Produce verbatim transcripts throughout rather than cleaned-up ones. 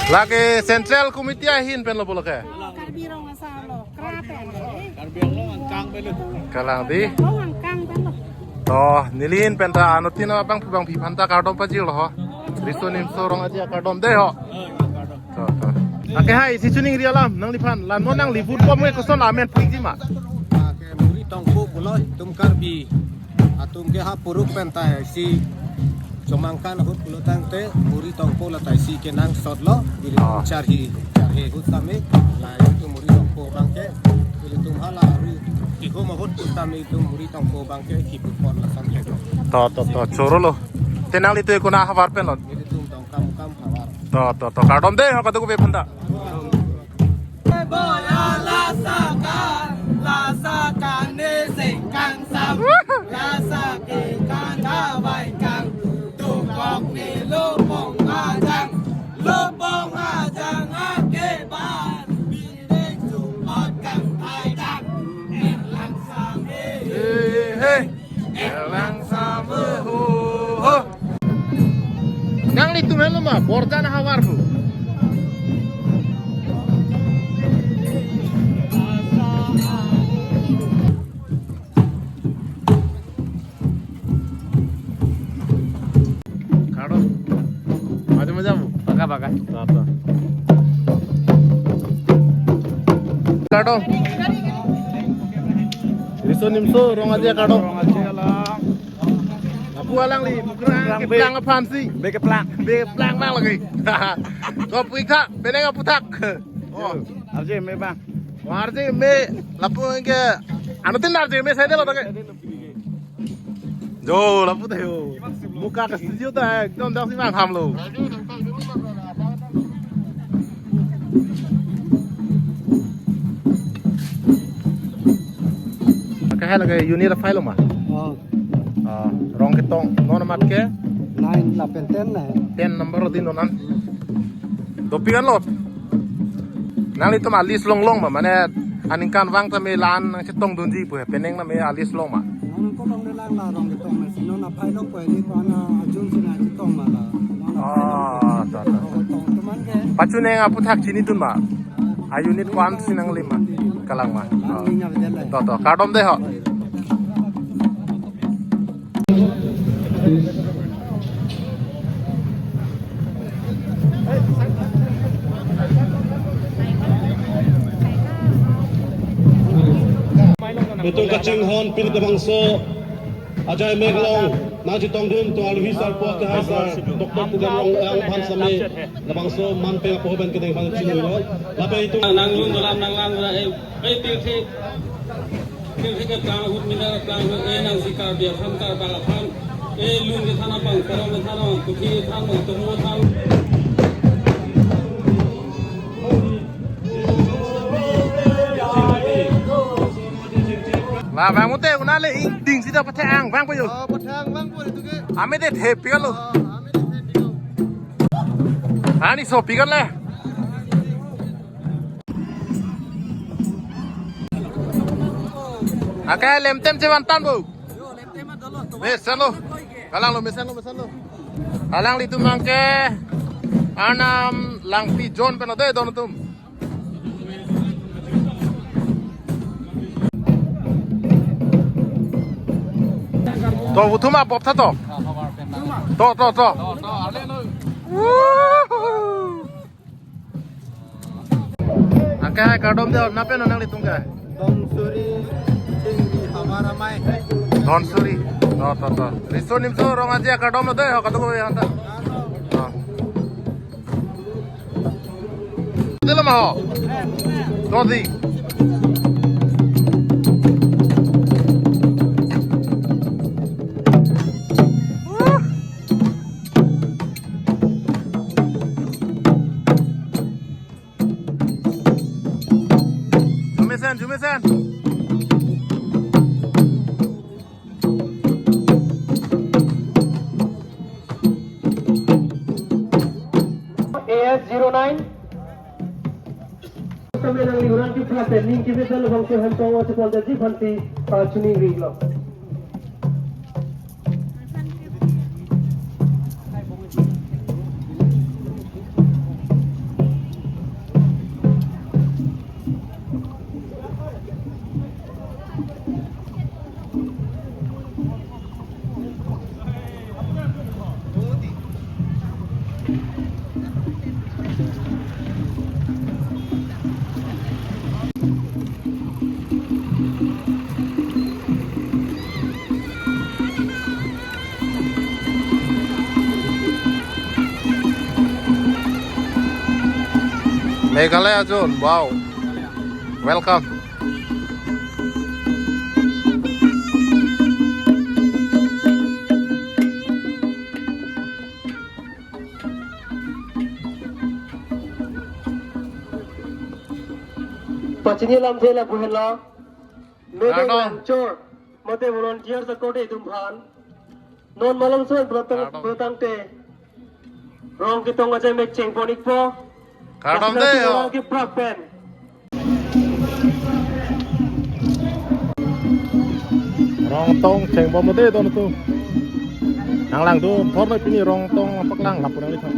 Lake Central Committee ahin pen lo pulo ke? Karbi Rong Asar lo, kra pen. Karbi Anglong angkang pen lo. Kalang di. Anglong angkang pen lo. To, neli ahin pen ta anuttin abang abangpi aphan ta kardom pajirlo ho. Riso Nimso Rong Aje akardom dei ho. To, to. Ake hai, isi chuningri alam nangliphan. Lan mo nangli vote bom ke koson amen puji ma? Ake Muri Tongpo pulo, itum Karbi atum ke ha puruk pen ta isi chomangkan ahut pulo tangte Muri Tongpo la ta isi kenangsot lo, ilitum Ah. charhi, charhi ahut tame, la itum Muri Tongpo abang ke, ilitum hala aru kihum ahut tame itum Muri Tongpo abang ke kipupon la sampai. To, to, to, choro lo. Te nanglitum konat ahavar pen lo? Ilitum Dongkamukam havar. To, to, to, kardom dei ho kadokave aphan ta. Boya la saka, la saka ne sengkang sam, la sake kang kavai kang, tukok ne lopong ajang, lopong ajang ake ban, bideng sumot kang thai kang, erlang sam he. Hey, hey. Erlang sam ho ho. Nanglitum helo ma, Borjan ahavar pu. Kardom. Maju, maju, Bu. Paka, paka. Kardom. Riso Nimso Rong Aje kardom. Rong Aje alam. Lapu alangli, bukrang Bukrang be. Keplang aphan si. Be keplang. Be keplang bang lagi. Ko puika, penang aputhak. Oh. Arje me bang. Arje me, lapu ke, anuttin arje me saidelo ta ke. Jo, lapu ta jo. Muka ke studio ta ekdom dak si bang ham lo. Ake hai lake unit aphai lo ma? Oh. Ah, Rong Ketong, non amat ke? Nine lapen ten na. Ten number din non an. Dopik an lo. Nanglitum a-list longlong ma, mane aningkan vang tame la-an nangchetongdunji pu he, penang tame a-list long ma? Non ko longlelang la Rong Ketong na si non aphai long pu he, ni ko-an ajun si nangchetong ma la. Non aphai long pu he. Ah, ta, ta. Rong Ketong teman ke. Pachuneng aputhak chinidun ma? A-unit ko-an si nangli ma? Kalang ma? Nang ni nya bedel lai. To, to. Kardom dei ho. Itum kachinghon pin labangso ajai mek along nangchetongdun atum arloso sarpo kehai sar Doctor Pugam Ronghang aphan same labangso man pen apo pen kedeng aphan chinglu lo. Lapen itum nanglun dolam nanglang ra e, e pirthe, pirthe keplang ahut, miner keplang ahut, e nangsi Karbi aphan, Karbak aphan, e lun kethan aphan, karong kethan aphan, puthi kethan aphan, tomo kethan. La bang mute una le ingding sida pathang bang po jo. Oh, pathang bang po itu ke. Ame de thepik lo. Oh, ame de thepik lo. Ani sopik le. Ake lemtem chevan tan bo. Yo, lemtem adolo. Mesen lo. Kalang lo, mesen lo, mesen lo. Alanglitum abang ke Arnam Langpi John pen ode don atum. To, uthuma pop tha to. To, to, to. Woohoo! Ake hai kardom dei, na pen nanglitum ke? Donsuri, Chingri, Havar Amei. Donsuri. To, to, to. Riso Nimso Rong Aje kardom lo dei, ho, kadokave aphan ta. To. Dei lo ma ho. To dei. Jumesen, jumesen. A S zero nine. Kami nangli orang ke pula pending ke betul bang ke hantong wa chepon jadi panti, ah, chuningri lo. Meghalaya Zone, wow. Welcome. Pachini lamthe lapu henlo. Mebeng Kardom. Langchor mate volunteers akorte atum aphan non malomso en pulotang, Kardom. Pulotangte rong ketong ajemek chengpon-ikpo. Kardom. Lason de, atum yo. Rong ketong chengpon mate don tu. Nanglang tu thor noi pini rong ketong paklang lapu nangliphan.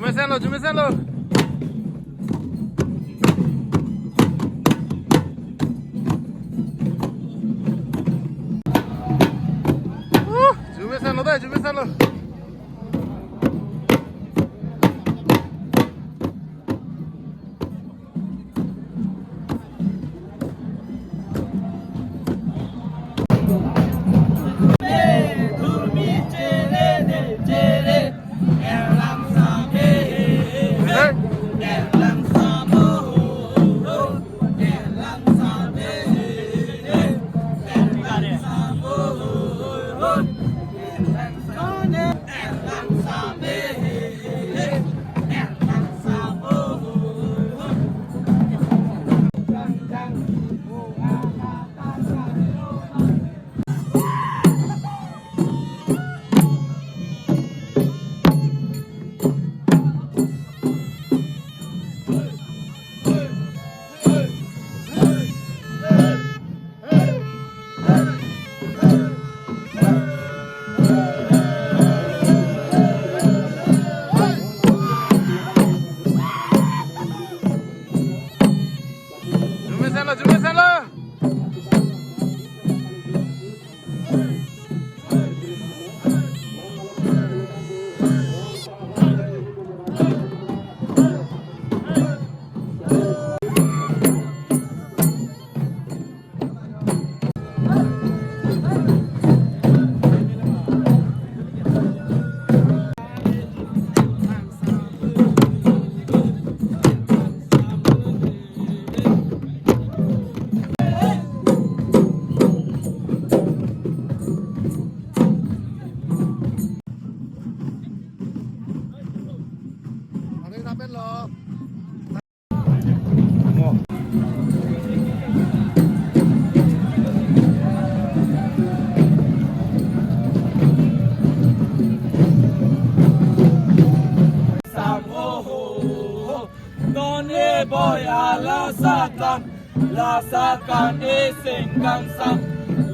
Jumesen lo, jumesen lo. Uh, jumesen lo dai, jumesen lo. Jumesen lo, jumesen lo. Sam oho, non e boy ala sakan, la sakan e sengkan sam,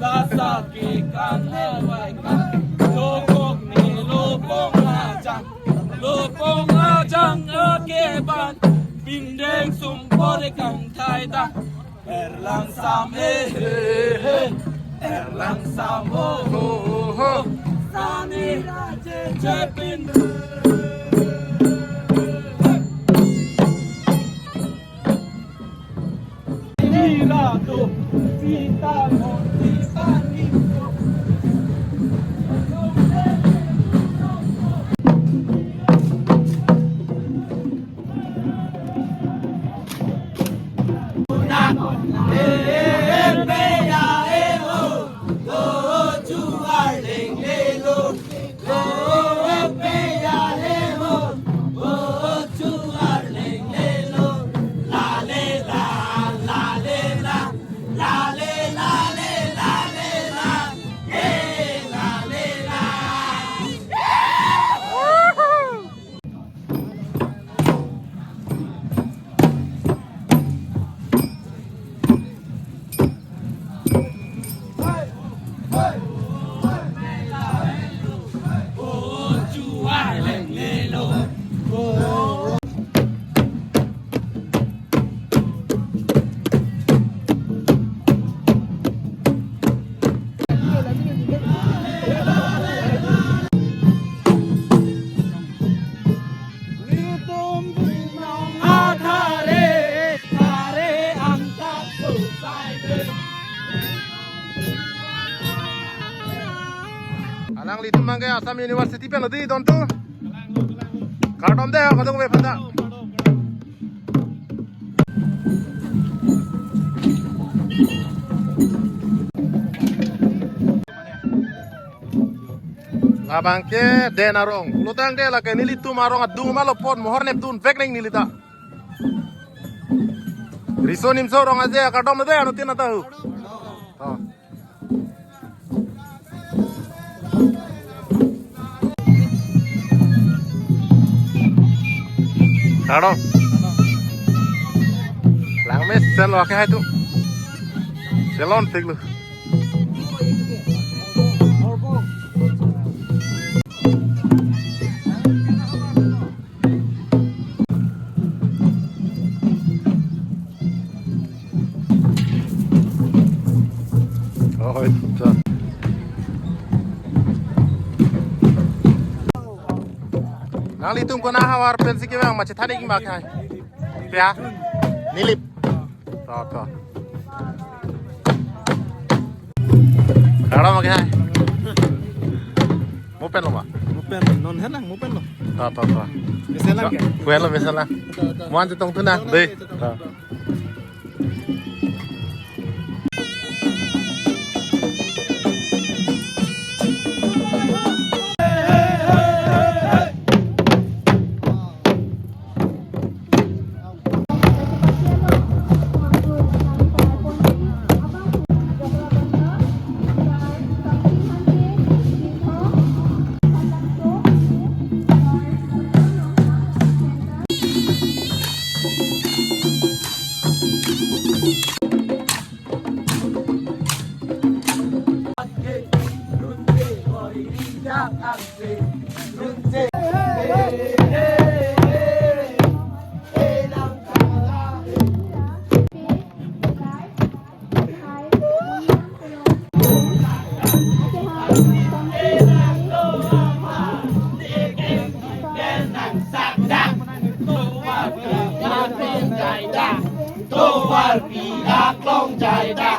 la sake kan e wai kan, lokok ne lopong ajang, lopong ajang akeban, pindeng sumpor kangthai ta. Erlang sam e he he, Erlang sam o ho ho, sani raje chepin. Nira do, sita mo, sita ni. Nanglitum abangke Assam University pen lo dei don tu. Kardom dei, kadokave aphanta. Labangke Den Arong. Pulo tangte lake nelitum arong adung ma lo pon mohor nepdun vek nang neli ta. Riso Nimso Rong Aje, kardom dei anuttin ata hu. Oh. Kardom. Langmesen lo akhai atum. Chelon tik lo. Oh, ita. Nanglitum konat havar pensi kevang ma chethan ik ma akhai. Pia? Nilip. To, to. Kardom akhai. Mo pen lo ma? Mo pen, non hen lang, mo pen lo. To, to, to. Mesen lang ke? Mo pen lo, mesen lang. To, to. Mo-an chetong thu nang, dei. To. Tovar pila klong jai ta.